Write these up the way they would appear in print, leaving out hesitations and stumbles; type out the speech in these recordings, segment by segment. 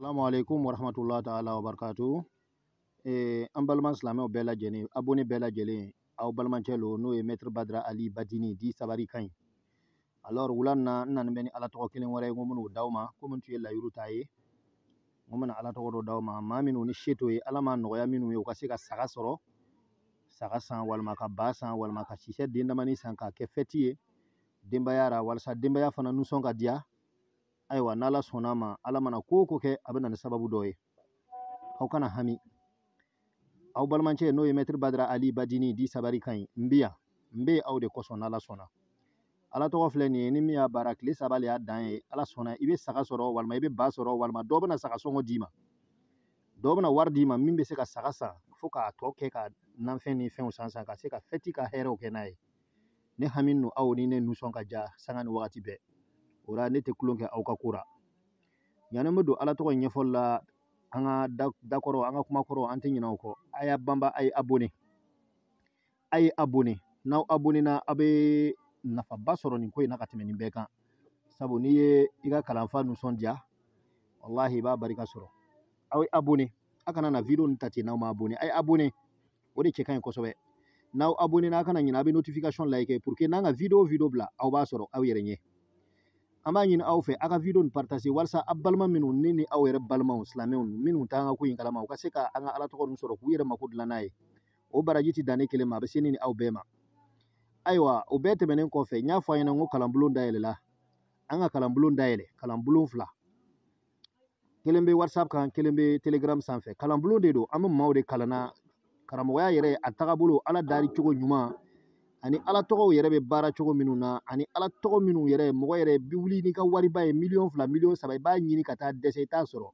Salamu alaikum warahmatullahi ta'ala wabarakatuh. An balima silamɛw bɛɛ lajɛlen, abonné bɛɛ lajɛlen, aw balimacɛ lo, n'o ye Maître Badara Ali Badini di Sabari Kaɲi. Alors wula na, n nana bɛ ni Ala tɔgɔ kelen wɛrɛ ye, n ko n bɛn'o d'aw ma, komi n tun ye layiru ta ye, n ko n bɛna Ala tɔgɔ dɔ d'aw ma, maa minnu ni se t'o ye, Ala m'a nɔgɔya minnu ye, u ka se ka saga sɔrɔ, saga san, walima ka ba san, walima ka sisɛ den damani san k'a kɛ fɛti ye denbaya ra, walasa denbaya fana nisɔn ka diya. Ayiwa, n'Ala sɔnna a ma, Ala mana ko o ko kɛ, a bɛ na ni sababu dɔ ye. Aw kana hami. Aw balimacɛ n'o ye Maître Badara Ali Badini di Sabari Kaɲi, n bɛ yan, n bɛ aw de kosɔn n'Ala sɔnna. Ala tɔgɔ filɛ nin ye, ni min y'a baara, tile 3 le y'a dan ye. Ala sɔnna, i bɛ saga sɔrɔ, walima i bɛ ba sɔrɔ, walima dɔ bɛna saga sɔngɔ d'i ma, dɔ bɛna wari d'i ma min bɛ se ka saga san, fo k'a tɔ kɛ ka nanfɛn ni fɛnw san san, ka se ka fɛti ka hɛrɛw kɛ n'a ye. Ne hami nu aw ni ne nisɔn ka ja sanga ni wagati bɛɛ. O la ne tɛ tulon kɛ aw ka ko la. Yanni n bɛ don Ala tɔgɔ in ɲɛfɔli la, an ka dakɔrɔ, an ka kuma kɔrɔ, an tɛ ɲinɛ o kɔ. A y'a banba, a ye abonné, a ye abonné. N'aw abonné na, aw bɛ nafaba sɔrɔ nin ko in na ka tɛmɛ nin bɛɛ kan. Sabu n'i ye i ka kalanfa nisɔndiya, walahi i b'a barika sɔrɔ. Aw ye abonné, a kana na video nin ta ten n'aw ma abonné. A ye abonné, o de cɛ ka ɲi kosɛbɛ. N'aw abonné na, a kana ɲinɛ, a bɛ notification like pour que n'an ka video video bila, aw b'a sɔrɔ aw yɛrɛ ɲɛ. An b'a ɲini aw fɛ, a ka video nin partager walasa a balima minnu ne ni aw yɛrɛ balimaw silamɛw minnu t'an ka ko in kalama, u ka se ka an ka Ala tɔgɔ ninnu sɔrɔ k'u yɛrɛ mako dilan n'a ye. O baraji ti dan ne kelen ma, a bɛ se ne ni aw bɛɛ ma. Ayiwa, o bɛɛ tɛmɛnen kɔfɛ, n y'a fɔ a ɲɛna n ko kalanbulon dayɛlɛla. An ka kalanbulon dayɛlɛ, kalanbulon 2. Kelen bɛ WhatsApp kan, kelen bɛ Telegram sanfɛ. Kalanbulon de don, an bɛ maaw de kalanna karamɔgɔya yɛrɛ, a tagabolo, Ala dari cogo ɲuman, ani Ala tɔgɔw yɛrɛ bɛ baara cogo minnu na, ani Ala tɔgɔ minnu yɛrɛ, mɔgɔ yɛrɛ bi wuli n'i ka wariba ye, miliyɔn 2, miliyɔn 3, i b'a ɲini ka taa dɛsɛ, i t'a sɔrɔ.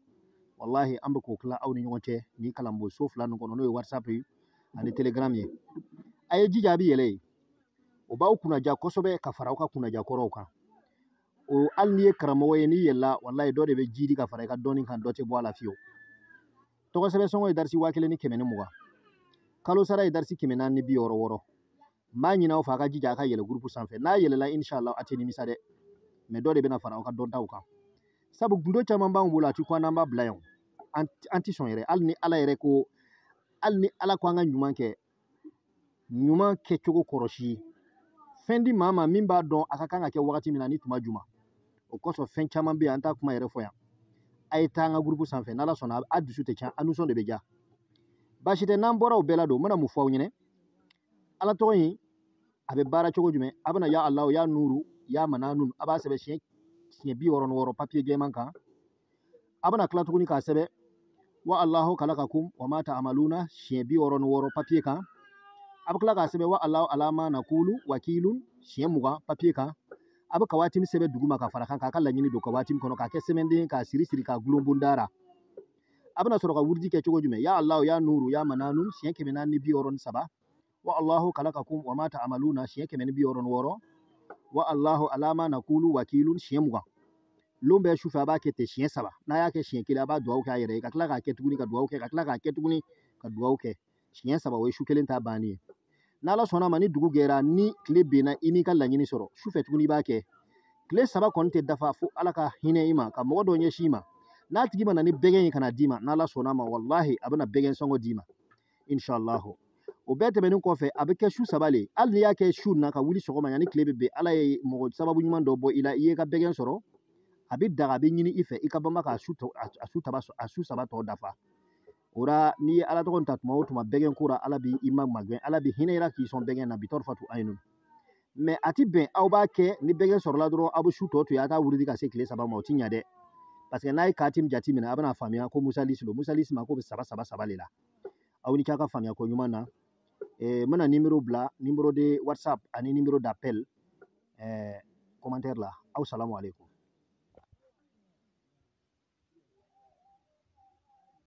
Walahi, an bɛ k'o tila aw ni ɲɔgɔn cɛ nin kalanbonso 2 nin kɔnɔ, n'o ye WhatsApp ye ani Telegram ye. A ye jija, a bɛ yɛlɛ yen. O b'aw kunnaja kosɛbɛ ka fara aw ka kunnaja kɔrɔw kan. O hali n'i ye karamɔgɔ ye, n'i yɛlɛla, walahi dɔ de bɛ ji di ka fara i ka dɔnni kan, dɔ tɛ bɔ a la fiyewu. Tɔgɔ sɛbɛn sɔngɔ ye darisi waa kelen ni kɛmɛ ni mugan. Kalo sara ye darisi kɛmɛ naani ni bi wɔɔrɔ wɔɔrɔ. N b'a ɲini aw fɛ, a ka jija a ka yɛlɛ gurupu sanfɛ. N'a yɛlɛla, inshallah, a tɛ nimisa dɛ. Mɛ dɔ de bɛna fara aw ka dɔntaw kan. Sabu gundo caman b'anw bolo, a ti ko an b'a bila yan. An ti sɔn yɛrɛ. Hali ni Ala yɛrɛ ko, hali ni Ala ko an ka ɲuman kɛ, ɲuman kɛcogo kɔrɔsi. Fɛn di maa ma min b'a dɔn a ka kan ka kɛ wagati min na ni tuma juma. O kosɔn fɛn caman bɛ yen, an t'a kuma yɛrɛ fɔ yan. A ye taa an ka gurupu sanfɛ, n'Ala sɔnna, a dusu tɛ tiɲɛ, a nisɔn de bɛ diya. Baasi tɛ, n'an bɔra o bɛɛ la don, n bɛna mun fɔ aw ɲɛnɛ. Ala tɔgɔ in a bɛ baara cogo jumɛn? A bɛna ya Alahu, ya Nuru, ya Mananu, a b'a sɛbɛn siɲɛ 66 papiye jɛman kan. A bɛna tila tuguni k'a sɛbɛn wa Alahu kalakakum wa ma ta'amaluna siɲɛ 66 papiye kan. A bɛ tila k'a sɛbɛn wa Alahu alama nakulu wakilun siɲɛ 20 papiye kan. A bɛ kawatimi sɛbɛn duguma ka fara kan, k'a ka laɲini don kawatimi kɔnɔ, k'a kɛ sɛbɛnden, k'a siri siri, k'a gulon bonda ra. A bɛna sɔrɔ ka wurudi kɛ cogo jumɛn? Ya Alahu, ya Nuru, ya Mananu siɲɛ 463. Wa Allahu kalakakum wa ma ta'amaluna siɲɛ 166. Wa Allahu alama nakulu wakilun siɲɛ 20. Lon bɛɛ sufɛ a b'a kɛ ten siɲɛ 3. N'a y'a kɛ siɲɛ 1, a b'a duwawu kɛ a yɛrɛ ye, ka tila k'a kɛ tuguni ka duwawu kɛ, ka tila k'a kɛ tuguni ka duwawu kɛ. Siɲɛ 3, o ye su kelen ta bannen ye. N'Ala sɔnna a ma, ni dugu gɛra, ni tile benna, i m'i ka laɲini sɔrɔ, sufɛ tuguni i b'a kɛ. Tile 3 kɔni tɛ dafa fo Ala ka hinɛ i ma, ka mɔgɔ dɔ ɲɛsin i ma. N'a tigi ma na ni bɛgɛn ye ka na d'i ma, n'Ala sɔnna a ma, walahi a bɛna bɛgɛn sɔngɔ d'i ma, inshallah. O bɛɛ tɛmɛnen kɔfɛ, a bɛ kɛ su 3 le. Hali n'i y'a kɛ su na ka wuli sɔgɔma yanni tile bɛ ben, Ala ye mɔgɔ sababu ɲuman dɔ bɔ i la, i ye ka bɛgɛn sɔrɔ, a bɛ daga, a bɛ ɲini i fɛ, i ka banba k'a su tɔ, a su taba, a su 3 tɔ dafa. O la, n'i ye Ala tɔgɔ ta tuma o tuma bɛgɛn ko la, Ala b'i ma magɛn, Ala bɛ hinɛ i la k'i sɔn bɛgɛn na, bi tɔɔrɔ fatu ayinu. Mɛ a ti bɛn aw b'a kɛ ni bɛgɛn sɔrɔla dɔrɔn, aw bɛ su tɔ to yen, a t'a wurudi ka se tile 3 ma, o ti ɲa dɛ. Parce que n'a ye katim jate minɛ, a bɛna faamuya ko Musa Lisi don. Musa Lisi ma ko bɛ 3 3 3 de la. Aw ni ce a ka faamuya ko ɲuman na. N bɛna numéro bila, numéro de WhatsApp ani numéro d'appel, commentaire la. Aw salamu alaikum.